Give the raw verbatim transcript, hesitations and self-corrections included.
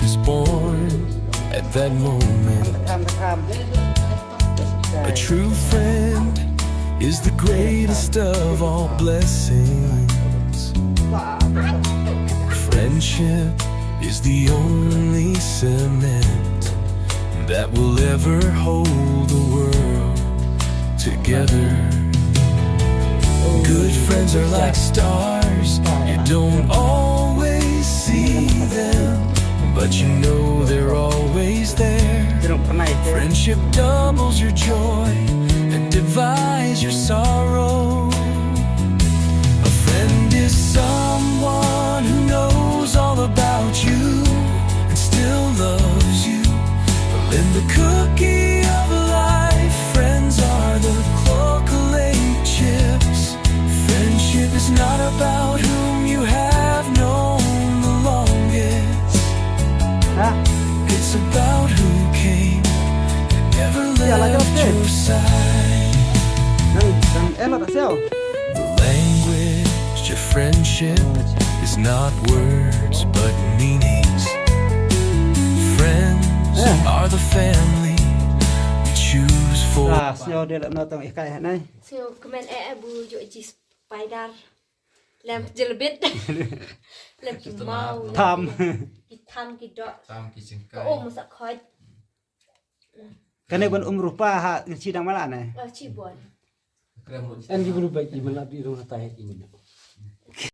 is born at that moment. A true friend is the greatest of all blessings. Friendship is the only cement that will ever hold the world together. Good friends are like stars, you don't always see them, but you know they're always there. Friendship doubles your joy and divides your sorrow. A friend is someone who knows all about you and still loves you. Lend the cookie of life. Friends are the cloak laid chips. Friendship is not about whom you have known the longest. Ha, It's about who came and never Yeah, like left that. Your side. Nang, nang, eh, lah tak siau. The language of friendship is not words but meanings. Friends Yeah. are the family we choose for. Ah, siau dia lah notong ikai nai. Sngewkmen eh eh bu juk ji spider. Lem jelbit. Lem ki mau. Tham. Ki tham ki dok. Tam ki jingkai. Ka um sa khoj. Kane ban um rupa ha ngi chi dang mala nai. Oh, chi bon. Krem An ji bulu bai ji mala bi rong hatai ji mala.